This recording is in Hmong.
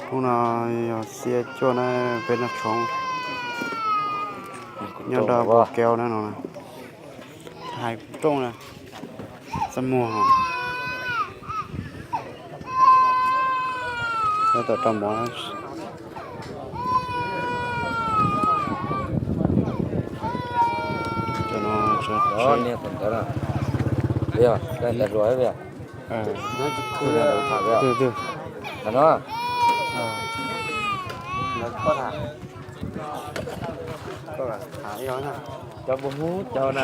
Hnub no yog xiab cuaj na, peb noj tshoob nyob nram Vos Kev na no. Hais rooj na, txaj muag. Tab tom rau mov. Cov no, no, cov hu cov na,